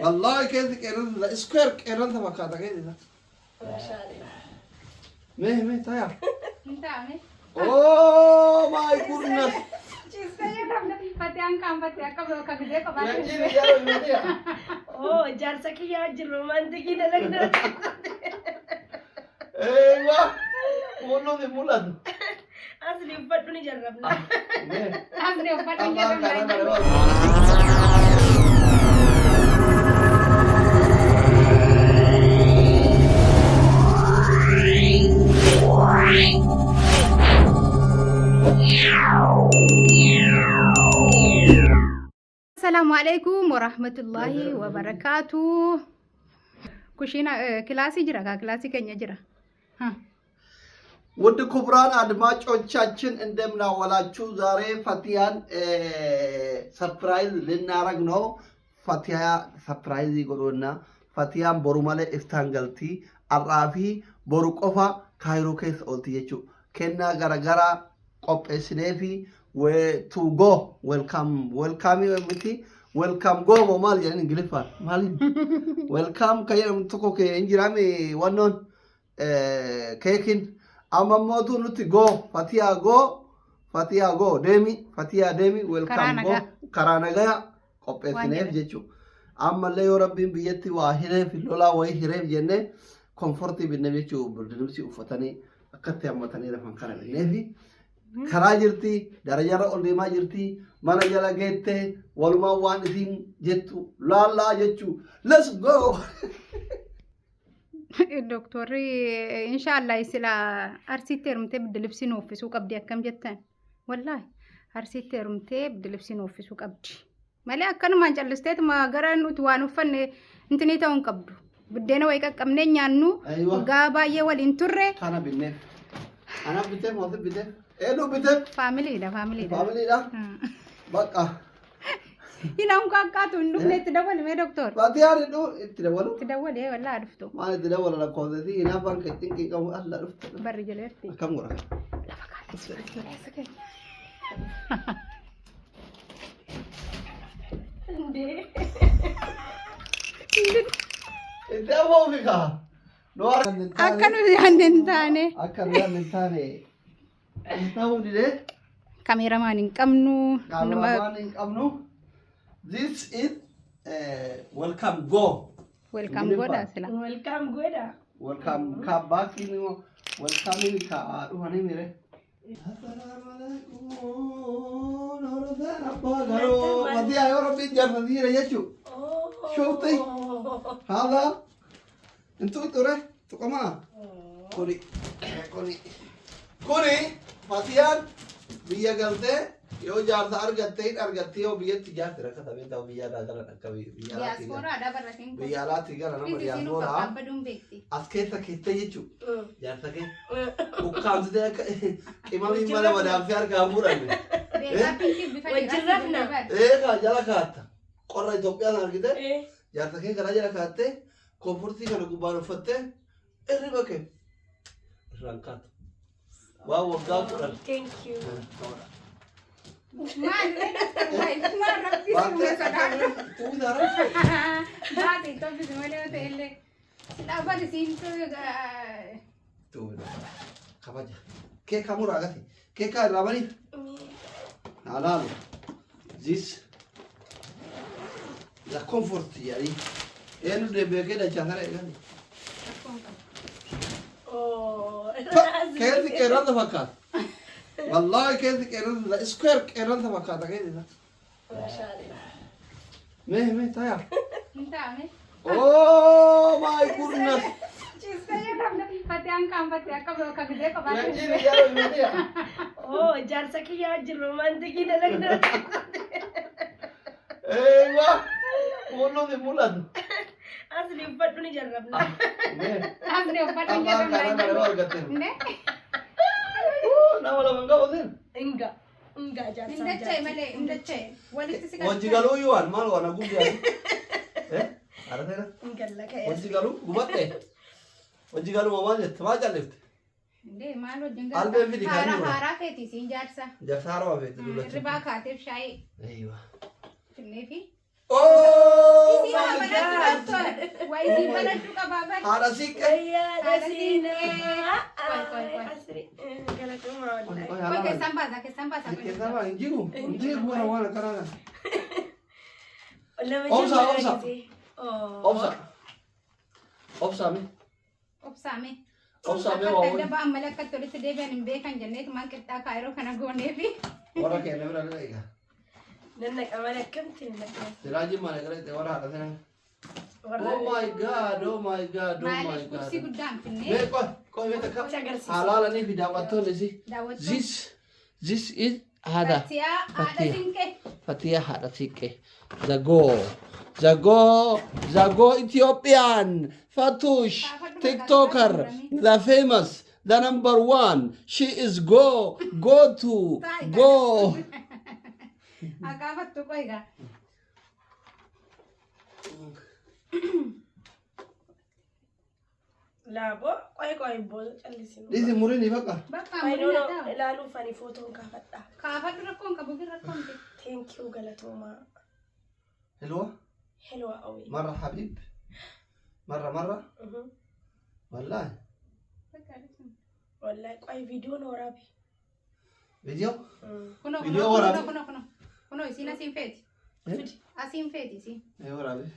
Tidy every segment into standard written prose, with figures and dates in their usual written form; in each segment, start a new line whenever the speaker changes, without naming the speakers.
Wallaahi keessi qeerransa square qeerransa fakkaata keessi isaa.
Maashaallah.
Mee mee tayaa.
Hin taa'ame.
Oh my goodness.
Ciistee jedhamna. Fatiyaan kaanfatte akka bakka gidee kophaa
Yanjii biyyaa biyyaa.
Oo jaarsa kiyyaa wajjin romaantikii dalagna.
Eewa. Kunuun hin mul'atu.
Asli uffadhu ni jarrabna.
Mee.
Asli uffadhu hin
Afaan kana
jedhamna.
kana.
Assalaamu alaikum warahmatullahi wabarakaatu. Kushiina kilaasii jira kaa kilaasii keenya jira. Ha.
ውድ ክቡራን አድማጮቻችን እንደምን አዋላችሁ። ዛሬ ፈቲያን surprise ልናረግ ነው። ፈቲያ surprise godhonna ፈቲያን boru malee iftaan galti har'aa fi boru qofa kaayiroo keessa oolti jechuudha. Kennaa garaagaraa qopheessinee fi to go welcome welcome miti welcome go moo maal jedhan ingiliffaan maaliin welcome kan jedhamu tokko hin jiraame wannoon keekin amma mootu nuti go fatiyaa go fatiyaa go deemi fatiyaa deemi welcome go
nagaa.
Karaa nagaa qopheessineef
Waan
jechuudha. Ammallee yoo rabbiin biyyatti waa hireef lolaa wayii hireef jennee comfort binneef jechuudha. Birdilibsii uffatanii akkatti hammatanii rafan kana binneefi karaa jirti darajarra ol deemaa jirti mana jala geettee walumaan waan isiin jettu laallaa jechuu let's go.
Doktorri inshaallah sila arsiitti heerumtee biddilibsii nu uffisuu qabdi akkam jettan. Wallaahi arsiitti heerumtee biddilibsii nu uffisuu qabdi. Malee akkanumaan callisteetuma gara nuti waan uffanne intinii ta'uu hin qabdu. Buddeena wayii qaqqabnee nyaannu
Aywa.
waggaa baay'ee waliin turre.
Kana binneef. Ana biteef mootii biteef. Eenyu biteef?
Faamiliidha faamiliidha.
Faamiliidha. Bakka.
Hinaan qaqqaatu hin dhufne itti dabalimee doktor.
Fatiyaan hin dhufu itti dabalu.
Itti dabalee wallaa dhuftu.
Maal itti dabala lakkoofsati hinaafaan kan cinqii qabu alla dhufte.
Barri jaleerti.
Akkam godha?
Lafa kaa'atti.
Indee.
Itti ammoo kaa.
Akka nuti yaadne hin taane.
Akka nu yaadne hin taane. Hin ta'uu didee.
Cameraman hin qabnu.
Cameraman hin qabnu. This is welcome go.
Welcome godha sila.
Welcome godha.
Welcome come back in welcome ka dhufanii mire. Assalaamu alaikum. Abbaa garoo. Fatiyaa yoo rabbiin jaarsa dhiira jechuu. Showti. Haala. Intu ture tuqamaa. Kuni kuni kuni Fatiyaan biyya galtee yoo jaarsa argatte hin argatte yoo biyyatti jaarsi rakkata beektaa biyya alaa galan akka biyya alaatti galan.
Diyaaspooraadha barratiin kun.
Biyya alaatti gala nama
Isiin
diyaaspooraa
qaqqabbaduun beekti.
As keessa keessee jechuudha. Jaarsa kee ukkaamsitee akka qimamii mana madaamsee harkaan fuudhanne.
Beekaa pinkii bifa
Wajjin
dhiiraas
rafna.
Eegaa jala kaatta. Qorra Itoophiyaan argite jaarsa kee karaa jala kaattee comfort kana gubbaan uffattee irriba kee irraan kaatu. Waan waggaa 10.
Thank you.
Maal maal rabbi si uume sodaadhu. Baate tobbisi malee yoo ta'e illee. Silaa bari siintu.
Kabaja. Keekaa muraa gati. Keekaa irraa bani. Halaalu. This the comfort jedhanii. Eenyu deebi'ee dachaa kana eegale.
Oh.
Keessi qeerransa fakkaata. Wallaahi keessi qeerransa square qeerransa fakkaata keessi isaa.
Maashaallah.
Mee mee tayaa.
Hin taa'ame.
Oh my goodness.
Ciistee jedhamna. Fatiyaan kaanfatte akka bakka gidee kophaa.
Yanjii biyyaa biyyaa.
Oo jaarsa kiyyaa wajjin romaantikii dalagna.
Eewa. Kunuun hin mul'atu.
Asli uffadhu ni jarrabna.
Mee.
Asli uffadhu hin
Afaan kana
jedhamna.
kana yoo argatte.
Indee.
Nama lama hin qabu sin.
Inga. Inga jaarsa.
Hin dacha'e malee hin dacha'e. Walitti si
Wajji galuu iyyuu waan maal waan haguugee yaadu. Eh? Arateera.
Ingalla ka'e.
Wajji galuu gubatte. Wajji galuu maal jette maal jallifte?
Indee maal wajjin
Albeen fidi kan
Haaraa
jiru.
haaraa feeti siin jaarsa.
Jaarsa haaraa feeti dullacha.
Ribaa kaateef shaayii
Eeywa.
finneefi.
Oh
Isiin
my
mana Waa isin banachuu qabaa bari.
Haadha siiqqee.
Wayyaa dasiinaa.
Qoy, qoy, qoy.
Asri galatoomaa
Qoy,
wallaahi.
qoy,
Qoy
haala
keessan baasa keessan baasa.
Keessan baa hin jiru. Hin jiru waan waan akkanaa kana.
Lama
Obsa,
jimmaa
obsa.
gisee. Oh.
Obsa. Obsa mi.
Obsaame.
Obsa mee
Akka
waa
adda
wani.
ba'an malee akka walitti deebi'an hin beekan jenneetu maan qixxaa kaayiroo kana gooneefi.
Warra keenya bira ni eega.
Nan naqa malee akkamitti nan naqa?
Silaa jimmaa na gara warra haadha sana.
Warra
Oh my God, oh my God, oh my
Maaliif kursii
God.
guddaa hin finnee
Mee qoy, qoy mee takka.
Si agarsiisa.
Halaalanii fi daawwattoonni si.
daawwattoota.
This is haadha.
Fatiyaa haadha
Fatiyaa.
siinqee.
Fatiyaa haadha siiqqee. Zagoo. Zagoo. Zagoo Ethiopian. Fatush. TikToker. The famous. The number one. She is go. Go to. Go.
Akaafattu qoy gaa.
Laaboo qoy qoy booda callisinu.
Dhiisi muriin baqa.
Bakka
Qoy
muriin
no
haa
no
ta'u.
ilaaluuf ani footoon kaafadha.
Kaafadhu rakkoon qabu bir rakkoon qabu.
Thank you galatoomaa.
حلوة.
حلوة قوي.
مرة حبيب. مرة مرة. والله.
والله qoy viidiyoon waraabi.
فيديو.
Kunoo
Viidiyoo
kunoo
waraabi.
kunoo kunoo kunoo isiin asiin feeti.
Fidi.
Asiin feeti isiin.
ايه ورابي.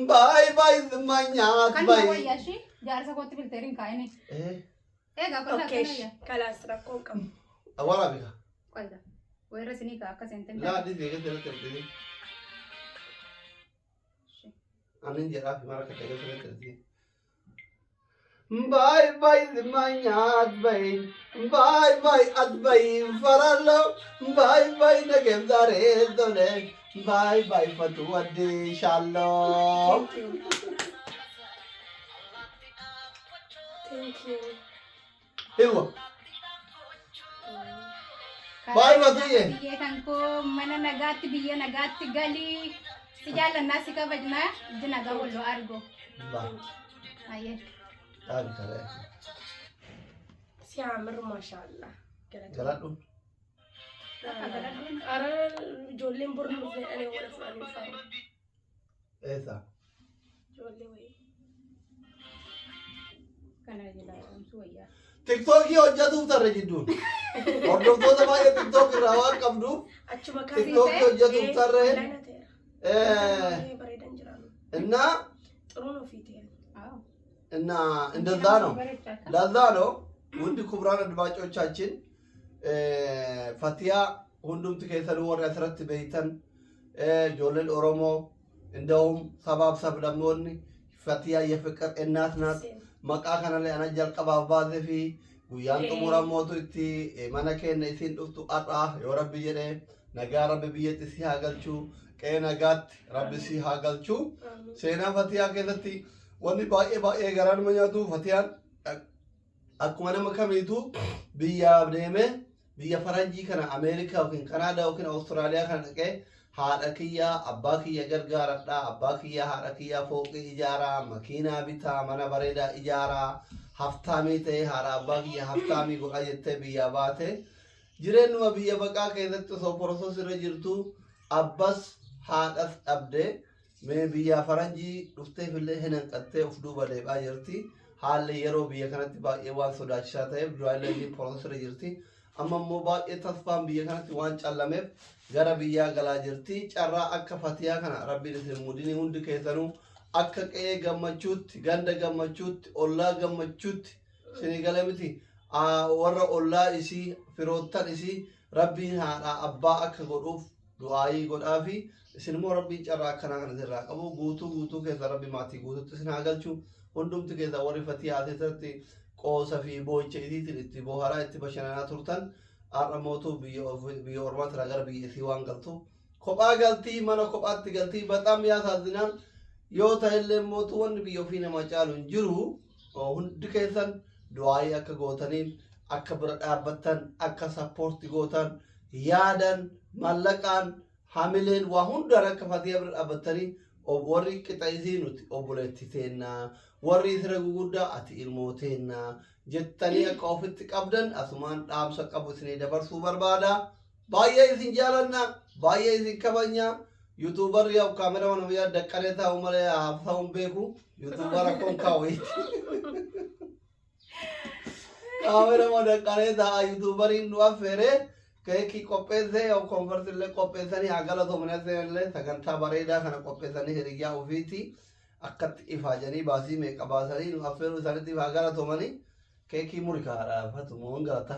باي باي زمانيات
Kan
باي.
wayyaa ishii jaarsa kootti filteeriin kaa'ine.
ايه.
Egaa kun
Okay
akkana wayyaa.
kalaas rakkoon qabu.
ورابي.
Qoy gaa. Wayirra isinii kaa akka seentan.
لا دي زي كده ترتدي. أنا جرافي مرة كده كده ترتدي. باي باي زمانيات باي باي باي أدبي فرالو باي باي نجم داري دولي باي باي فتودي شالو.
Thank you. Thank you.
ايوه. Baay'ee Fatuyye.
Biyya kan koo mana nagaatti biyya nagaatti galii. Si jaallannaa si kabajnaa iji nagaa walloo argo. Ayyee.
تعالي تعالي.
Si haamir maashaallah. Galatoomaa.
جلالو.
Ara ijoolleen bor dhufne ani wala fudhanii fa'a.
ايه صح.
Ijoollee wayii.
Kana jalaa oomsuu wayyaa.
Tiktookii hojjetuuf tarre jidduun. Hordoftoota baay'ee tiktook irraa waan qabduuf
Achuma
tiktookii hojjetuuf tarre.
ta'eera. Bareedan jiraanu.
እና
Xuruun ofii ta'e.
እና እንደዛ ነው። ለዛ ነው ውድ ክቡራን አድማጮቻችን ፈቲያ hundumti keessanuu warri asirratti beeytan ijoolleen Oromoo እንደውም sabaaf sablammoonni Fatiyaa የፍቅር እናት ናት። Maqaa kanallee ana jalqabaaf baasee fi guyyaan xumuramootu itti mana keenya isiin dhuftu har'a yoo rabbi jedhee nagaa rabbi biyyatti si haa galchuu qe'ee nagaatti rabbi si haa galchuu. Seenaa Fatiyaa keessatti wanni baay'ee baay'ee garaa nama nyaatu Fatiyaan akkuma nama kamiitu biyyaaf deemee biyya faranjii kana Ameerikaa yookiin Kanaadaa yookiin Awustiraaliyaa kana dhaqee haadha kiyyaa abbaa kiyya gargaaradhaa abbaa kiyyaa haadha kiyyaa fooqii ijaaraa makiinaa bitaa mana bareedaa ijaaraa haftaamii ta'ee haadha abbaa kiyya haftaamii godhaa jettee biyyaa baate jireenyuma biyya baqaa keessatti osoo process irra jirtu abbas haadhas dhabdee mee biyya faranjii dhufteefillee hin hanqattee of duuba deebaa jirti. Haalli yeroo biyya kanatti baay'ee waan sodaachisaa ta'eef duraallee isheen process irra jirti. Amma immoo baay'ee tasfaan biyya kanatti waan callameef gara biyyaa galaa jirti. Carraa akka Fatiyaa kana rabbiin isin mudinii hundi keessanuu akka qe'ee gammachuutti, ganda gammachuutti, ollaa gammachuutti isinii galee miti. Warra ollaa isii, firoottan isii rabbiin haadha abbaa akka godhuuf du'aayii godhaa fi isin immoo rabbiin carraa akkanaa kana sirraa qabu guutuu guutuu keessa rabbi maatii guutuutti isin haa galchu. Hundumti keessa warri Fatiyaa asirratti qoosa fi boo'icha isiitiin itti bohaaraa itti bashannanaa turtan har'a mootuu biyya ormaatti gara biyya isii waan galtu kophaa galtii mana kophaatti galtii በጣም ያሳዝናል. Yoo ta'ellee mootuu wanni biyya ofii nama caalu hin jiru. Hundi keessan du'aayii akka gootaniif akka bira dhaabbattan akka support gootan yaadan mallaqaan hamileen waa hundaan akka Fatiyaa bira dhaabbattanii warri qixa isii nuti obboleetti teennaa warri isira guguddaa ati ilmoo teennaa jettanii akka ofitti qabdan asumaan dhaamsa qabu isinii dabarsuu barbaada. Baay'ee isin jaalanna, baay'ee isin kabajna. Yuutuubarri yaa'u kaamera mana biyyaa daqqaree taa'u malee haasa'uu hin beeku. Yuutuubara kun kaawwiiti. Kaamera mana daqqaree taa'a yuutuubariin nu affeeree keekii qopheessee yaa'u koonfarsillee qopheessanii haa galatoomanii illee sagantaa bareedaa kana qopheessanii hiriyyaa ofiiti akkatti ifaajanii baasii meeqa baasanii nu affeeruu isaaniitiif haa galatoomanii keekii muri kaadhaafatu moo hin galata.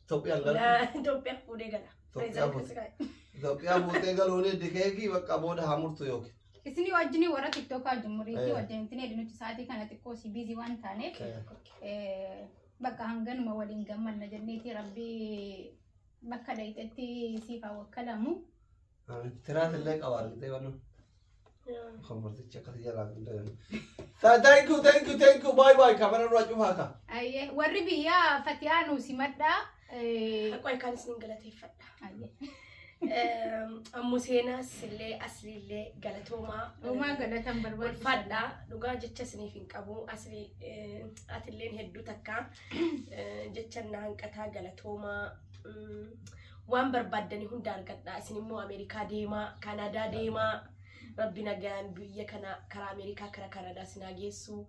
Itoophiyaan galata.
Itoophiyaa fuudhee gala.
Itoophiyaa fuudhee. Itoophiyaa fuutee galuun hiddi keekii bakka booda haa murtu yookiin.
Isinii wajjin warra tiktookaa wajjin muriitii
Eh.
wajjin nuti sa'aatii kana xiqqoo si busy waan taaneef bakka hanganuma waliin gammanna jenneeti rabbii bakka dhayxetti siif haa wakkalamu.
Tiraas illee qaba argitee wannu. Konfortichi akkasii jalaa hin dandeenye. Thank you, thank you, thank you. Bye bye. Kaamera duraa cufaa ka.
Ayyee warri biyyaa Fatiyaa nuu simadhaa.
Qoy kan isin galateeffadha.
Ayyee.
Ammoo seenaas illee asliillee galatoomaa.
Uumaa galatan barbaachisaadha.
Ulfaadhaa dhugaa jecha isiniif hin qabu asli atilleen hedduu takka jecha na hanqataa galatoomaa waan barbaaddanii hunda argadhaa isin immoo Ameerikaa deemaa Kaanaadaa deemaa rabbi nagaan biyya kana karaa Ameerikaa karaa Kaanaadaa isin haa geessu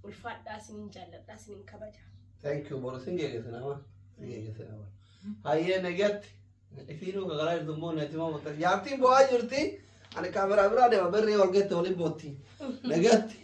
ulfaadhaa isiniin jaalladhaa isiniin kabaja.
Thank you. Boru sin geeggeesse nama. Sin geeggeesse nama. Hayyee nagatti. Isiinuu kakaraa jirtu immoo neeti moo botta. Jaartiin bo'aa jirti. Ani kaameraa biraa deema berree ol geette waliin bootti. Nagatti.